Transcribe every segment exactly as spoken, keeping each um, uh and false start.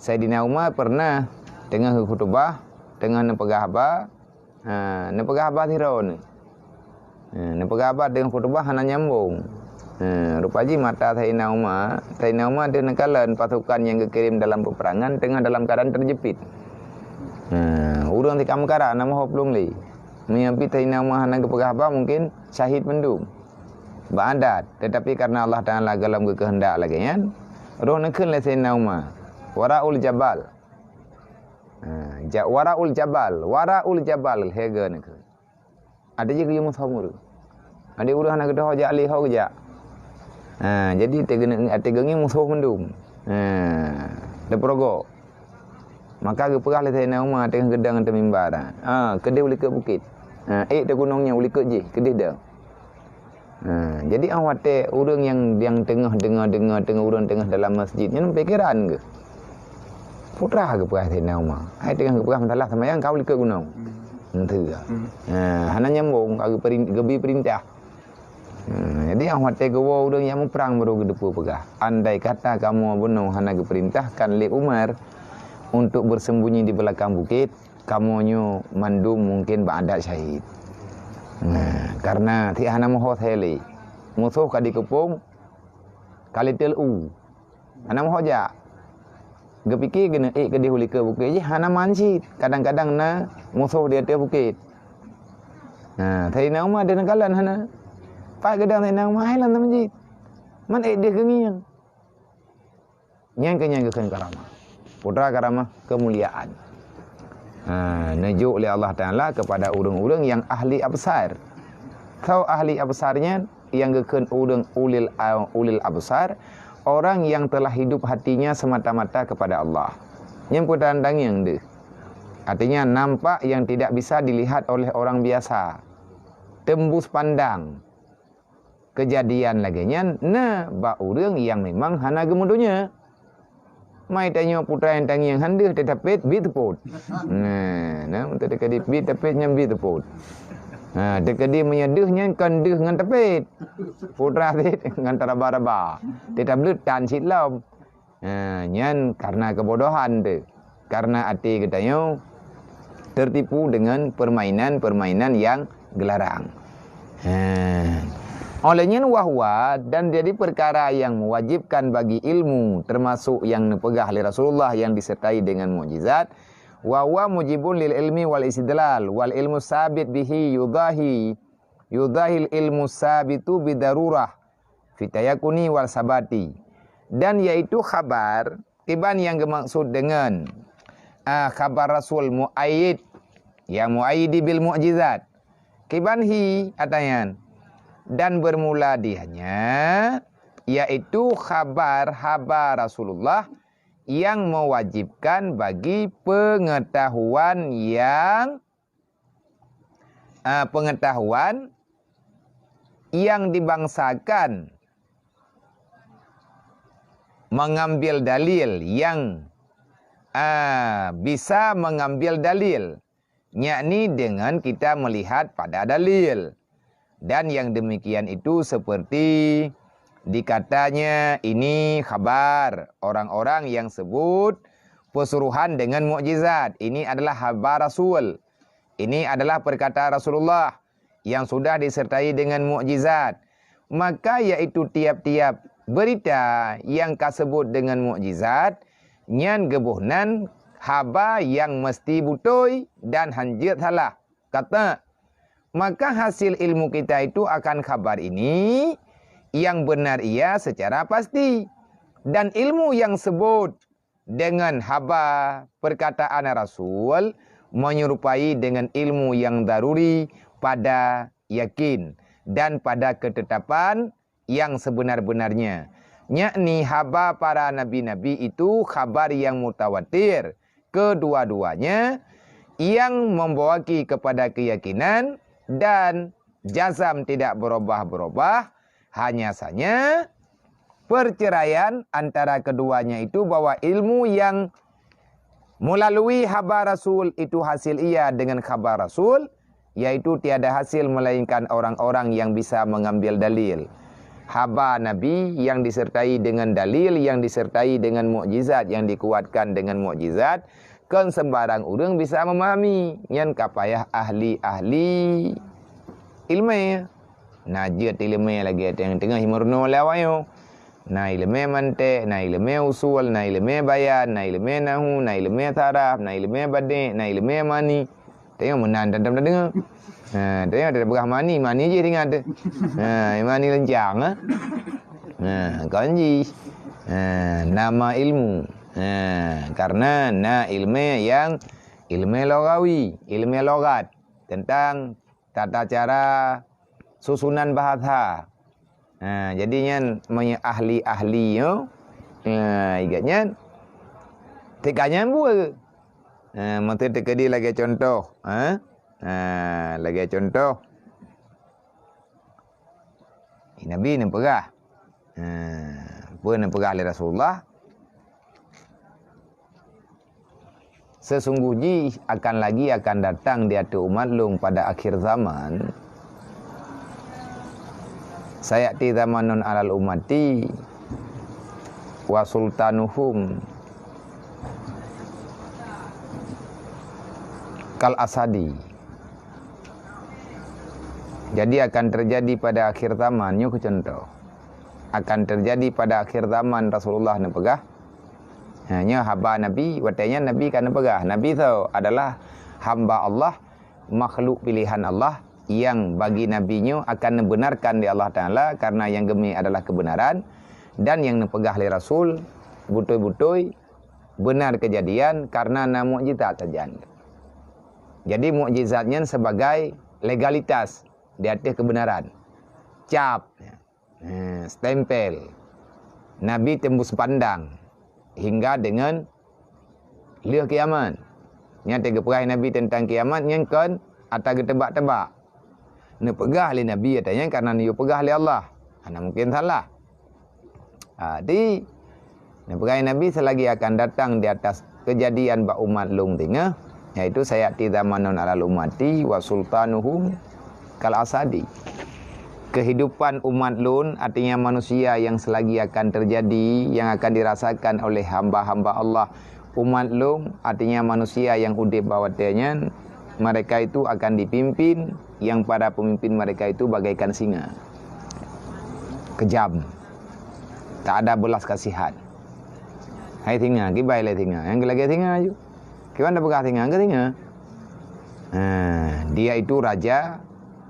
Saidina Umar pernah teungoh khutubah, teungoh neupeugah haba, ha, neupeugah haba sidroe nyoe. Ha, neupeugah haba teungoh khutubah hana nyambong. Ha, rupa jih mata Saidina Umar, Saidina Umar deuh neukalon pasukan nyang geukirém dalam peuperangan teungoh dalam keuadaan teujeupiet. Ha, ureuëng sika meukara na meuho plueng lé. Meunyoe pih Saidina Umar hana geupeugah haba, mungken syahid mandum. Bak adat, tetapi karena Allah Taala golom geukeuheundak lagée nyan, roh neukheun lé Saidina Umar, "Waraul jabal." Ha, ja-, "Waraul jabal, waraul jabal," lhée goe neukheun. Adak jih geuyue musoh ureuëng. Adak ureuëng hana geudoh jak lé ho geujak. Ha, jadi até geungi musoh mandum. Ha, teupeurogok. Maka geupeugah lé Saidina Umar teungoh geudong ateueh mimbar, "Ah, keudeh u likot bukét. Ah, ék teuh gunong nyan u likot jih, keudeh dong." Ha, jadi 'oh watée ureuëng nyang, nyang teungoh deungoe-deungoe, teungoh ureuëng teungoh dalam masjid nyan pikéran geuh. Putra geupeugah Saidina Umar, "Hai teungoh geupeugah masalah seumayang, ka u likot gunong." Enteuk. Ha, hana nyambong, ka geuperin-, geubi peurintah. Ha, jadi 'oh watée geuwoe ureuëng nyang muprang baru geuteupeue peugah, "Andai kata kamoe bunoe hana geupeurintahkan lé Umar untuk bersembunyi di belakang bukit, kamoe nyoe mandum mungken bak adat syahid." Nah, karena si hana meuho lé, musoh ka dikeupong, ka lheueh teul u. Hana meuho jak. Geupike keuneuk ék keudeh u likot bukét jih hana man cit. Kadang-kadang na musoh di ateueh bukét. Nah, Saidina Umar deuh neukalon hana. Pat geudong Saidina Umar hai lam masjid. Man ék deuh geungieng. Nyan keuh nyang geukheun karamah. Putra karamah keumuliaan. Ha, neujok lé Allah Taala kepada ureuëng-ureuëng nyang ahli absar. Soe ahli absar nyan? Nyang geukheun ureuëng ulil a-, ulil absar, orang yang telah hidup hatinya semata-mata kepada Allah. Nyan peue tanda nyang deuh. Artinya nampak yang tidak bisa dilihat oleh orang biasa. Tembus pandang. Keujadian lagée nyan na bak ureuëng nyang memang hana geumeudonya. Mai tanyoe putra nyang tangieng han deuh teutapét bit teupot. Nah, nah, untuk teukeudi bit tapét nyan bit teupot. Nah, teukeudi meunyoe deuh nyan kon deuh ngon tapét. Putra bit ngon taraba-raba. Teutableut tan cit lom. Ha, nyan karena kebodohan tu. Karena até geutanyoe tertipu dengan permainan-permainan yang geularang. Ha. Oleh nyan wahwa dan jadi perkara yang mewajibkan bagi ilmu, termasuk yang neupeugah lé Rasulullah yang disertai dengan mukjizat, wa huwa mujibun lil ilmi wal istidlal, wal ilmu sabit bihi yudahi, yudahil ilmu sabitu bidarurah, fitayakuni wal sabati. Dan yaitu khabar, kiban yang geumaksud dengan, ah, khabar Rasul muayyid, yang muayyidi bil mukjizat. Kiban hi atanyan. Dan bermula dihanya, yaitu khabar haba Rasulullah yang mewajibkan bagi pengetahuan yang ah, pengetahuan yang dibangsakan mengambil dalil, yang, ah, bisa mengambil dalil, yakni dengan kita melihat pada dalil. Dan yang demikian itu seperti dikatanya ini khabar orang-orang yang sebut pesuruhan dengan mukjizat. Ini adalah khabar Rasul. Ini adalah perkataan Rasulullah yang sudah disertai dengan mukjizat. Maka yaitu tiap-tiap berita yang kasebut dengan mukjizat, nyan geuboh nan haba yang mesti butôi dan hanjeuet salah. Kata, maka hasil ilmu kita itu akan khabar ini, yang benar ia secara pasti. Dan ilmu yang sebut dengan haba perkataan Rasul menyerupai dengan ilmu yang daruri pada yakin dan pada ketetapan yang sebenar-benarnya, yakni haba para nabi-nabi itu khabar yang mutawatir kedua-duanya yang membawaki kepada keyakinan dan jazam tidak berubah-berubah, hanya saja perceraian antara keduanya itu bahwa ilmu yang melalui haba Rasul itu hasil ia dengan khabar Rasul, yaitu tiada hasil melainkan orang-orang yang bisa mengambil dalil. haba Nabi yang disertai dengan dalil, yang disertai dengan mukjizat, yang dikuatkan dengan mukjizat, kon sembarang ureuëng bisa memahami. Nyan ka payah ahli-ahli ilmu. Na jeuet ileumé lagée nyang teungoh imeurunoe lé awak nyoe. Na ileumé mantek, na ileumé usul, na ileumé bayan, na ileumé nahu, na ileumé saraf, na ileumé badek, na ileumé mani. Tengok meunan dan dan deungoe. Ha, tengok dah peugah mani, mani jih ingat tu. Ha, mani lencang, ha. Ha, kon jih. Ha, nama ilmu. Ha, karena na ilmu yang ilmu logawi, ilmu logat tentang tata cara susunan bahasa. Ha, jadi nyan meunyoe ahli-ahli nyoe, ha, igat nyan tika nyan buet. Ha, meuteuk teukeudi lagée contoh, ha? Ha, lagée contoh, Nabi neupeugah. Ha, peue neupeugah lé Rasulullah? Sesungguh jih akan lagi akan datang di ateueh umat lôn pada akhir zaman. Sayati zamanun alal ummati wa sultanuhum kal asadi. Jadi akan terjadi pada akhir zaman, nyoe keu contoh. Akan terjadi pada akhir zaman Rasulullah neupeugah. Ha, nyoe haba Nabi, watée nyan Nabi ka neupeugah. Nabi tho adalah hamba Allah, makhluk pilihan Allah yang bagi Nabi nyoe akan neubenarkan di Allah Taala karena yang geumi adalah kebenaran dan yang neupeugah lé Rasul beutôi-beutôi benar kejadian karena na mukjizat sajan. Jadi mukjizat nyan sebagai legalitas di ateueh kebenaran. Cap, eh, stempel. Nabi tembus pandang hingga dengan lheueh kiamat. Nyang teupeugah Nabi tentang kiamat nyan kon ata geutebak-tebak. Neupeugah lé Nabi ata nyan karena neuyue peugah lé Allah. Hana mungkin salah. Ha, di neupeugah Nabi selagi akan datang di atas kejadian bak umat lôn teungoh, yaitu sayati zamanun alal ummati wa sultanuhum kal asadi. Kehidupan umat lôn, artinya manusia yang selagi akan terjadi, yang akan dirasakan oleh hamba-hamba Allah, umat lôn, artinya manusia yang udeb bak watée nyan, mereka itu akan dipimpin yang para pemimpin mereka itu bagaikan singa. Kejam. Tak ada belas kasihan. Hai singa, kiban lé singa. Nyang lagée singa aju. Kiban tapeugah singa, keu singa. Ha, dia itu raja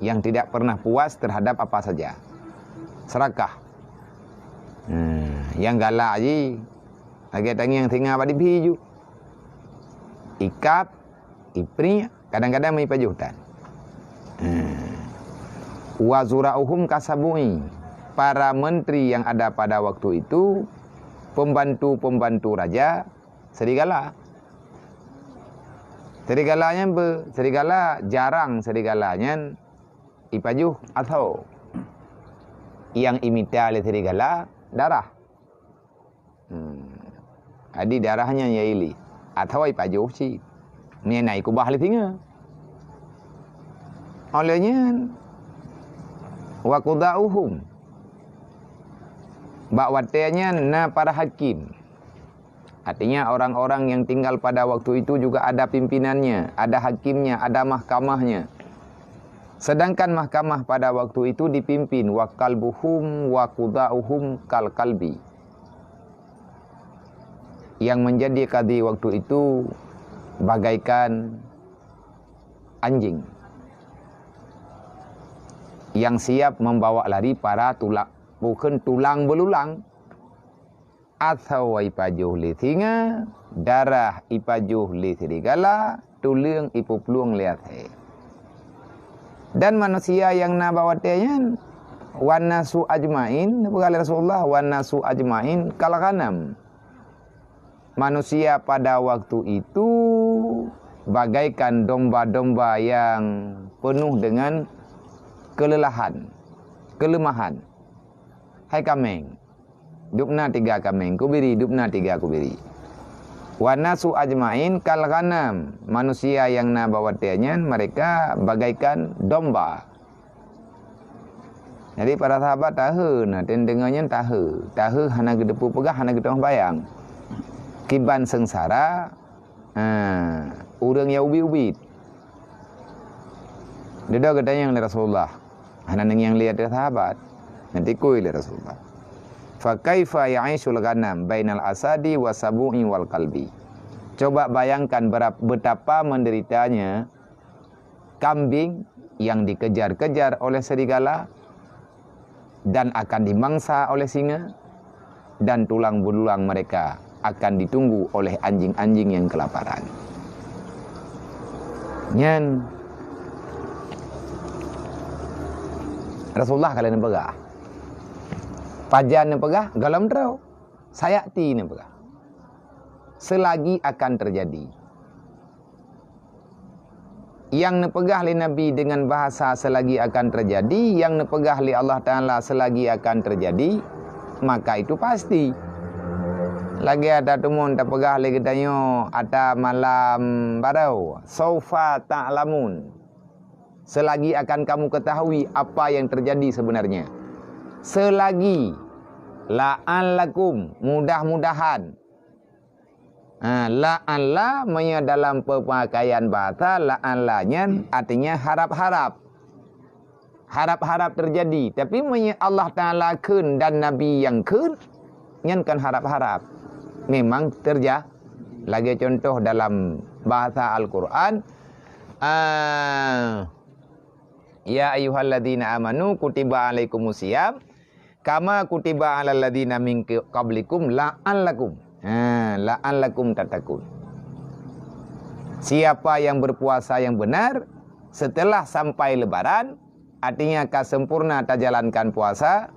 yang tidak pernah puas terhadap apa saja. Serakah. Ha, nyang galak ji lagée tangieng singa bak diphi ju. Ikab, ipriek, kadang-kadang meuipajoh tan. Hmm. Wa zura'uhum kasabui. Para menteri yang ada pada waktu itu, pembantu-pembantu raja, serigala. Serigala nyan be-, serigala jarang serigala nyan ipajoh asoe. Nyang imita lé serigala darah. Hmm. Jadi darah nyan ya ili. Atawa ipajoh cit. Meunyo na ikubah lé singa. Oleh nyan, wa qudauhum. Bak watée nyan na para hakim. Artinya orang-orang yang tinggal pada waktu itu juga ada pimpinannya, ada hakimnya, ada mahkamahnya. Sedangkan mahkamah pada waktu itu dipimpin wa kalbuhum wa qudauhum kal kalbi. Yang menjadi kadhi waktu itu bagaikan anjing yang siap membawa lari para tulak, bukan tulang belulang. Asoe ipajoh lé singa, darah ipajoh lé serigala, tuleueng ipuplueng lé asée. Dan manusia nyang na bak watée nyan, wan nasu ajmain, neupeugah lé Rasulullah, wan nasu ajmain kal ghanam. Manusia pada waktu itu bagaikan domba-domba yang penuh dengan kelelahan, kelemahan. Hai kaméng, dubna tiga kaméng, kubiri, dubna tiga kubiri. Wan nasu ajmain kal ghanam, manusia nyang na bak watée nyan mereka bagaikan domba. Jadi para sahabat tahe na, teudeungoe nyan tahe. Tahe hana geuteupeue peugah, hana geutamah bayang. Kiban seungsara, ha, ureuëng nyang ubit-ubit. Dudoe geutanyong lé Rasulullah. Hana neungieng lé ateueh sahabat. Neutikui lé Rasulullah. "Fa kaifa ya'ishul ghanam bainal asadi wa sabu'i wal kalbi?" Coba bayangkan berap-, betapa menderitanya kambing yang dikejar-kejar oleh serigala dan akan dimangsa oleh singa, dan tulang belulang mereka akan ditunggu oleh anjing-anjing yang kelaparan. Nyan Rasulullah ka lheueh neupeugah. Pajan neupeugah, gohlom droe. Sayakti neupeugah. Selagi akan terjadi. Nyang neupeugah lé Nabi dengan bahasa selagi akan terjadi, nyang neupeugah lé Allah Taala selagi akan terjadi, maka itu pasti. Lagée ata teumon tapeugah lé geutanyoe ata malam barô, "Saufa ta'lamun." Selagi akan kamu ketahui apa yang terjadi sebenarnya. Selagi, la'allakum, mudah-mudahan. Ha, la'alla, meunyoe dalam pemakaian bahasa, la'alla nyan artinya harap-harap. Harap-harap terjadi. Tapi meunyoe Allah Taala kheun dan Nabi nyang kheun, nyan kon harap-harap. Memang terja-, lagée contoh dalam bahasa Al-Quran, ah, "Ya ayyuhalladzina amanu kutiba alaikumusiyam kama kutiba alal ladzina min qablikum la'allakum." Ha, "la'allakum tattaqun." Siapa yang berpuasa yang benar setelah sampai lebaran, artinya ka sempurna tajalankan puasa,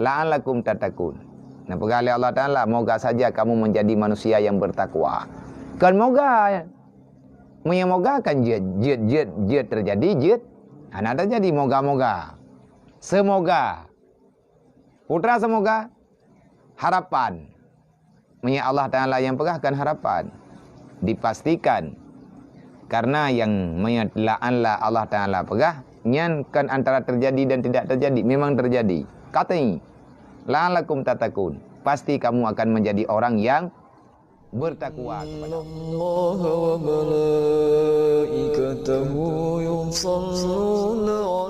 "la'allakum tattaqun." Neupeugah lé Allah Taala, "Moga saja kamu menjadi manusia yang bertakwa." Kon moga. Meunyoe moga kan jeuet, jeuet, jeuet, jeuet terjadi, jeuet hana terjadi. Moga-moga. Semoga. Putra semoga. Harapan. Meunyoe Allah Taala nyang peugah kan harapan. Dipastikan. Karena nyang meunyoe la'alla Allah Taala peugah, nyan kan antara terjadi dan tidak terjadi. Memang terjadi. Qat'i. "La'allakum tattaqun." Pasti kamu akan menjadi orang yang bertakwa kepada Allah. Innallaha wa malaikatahu yusalluna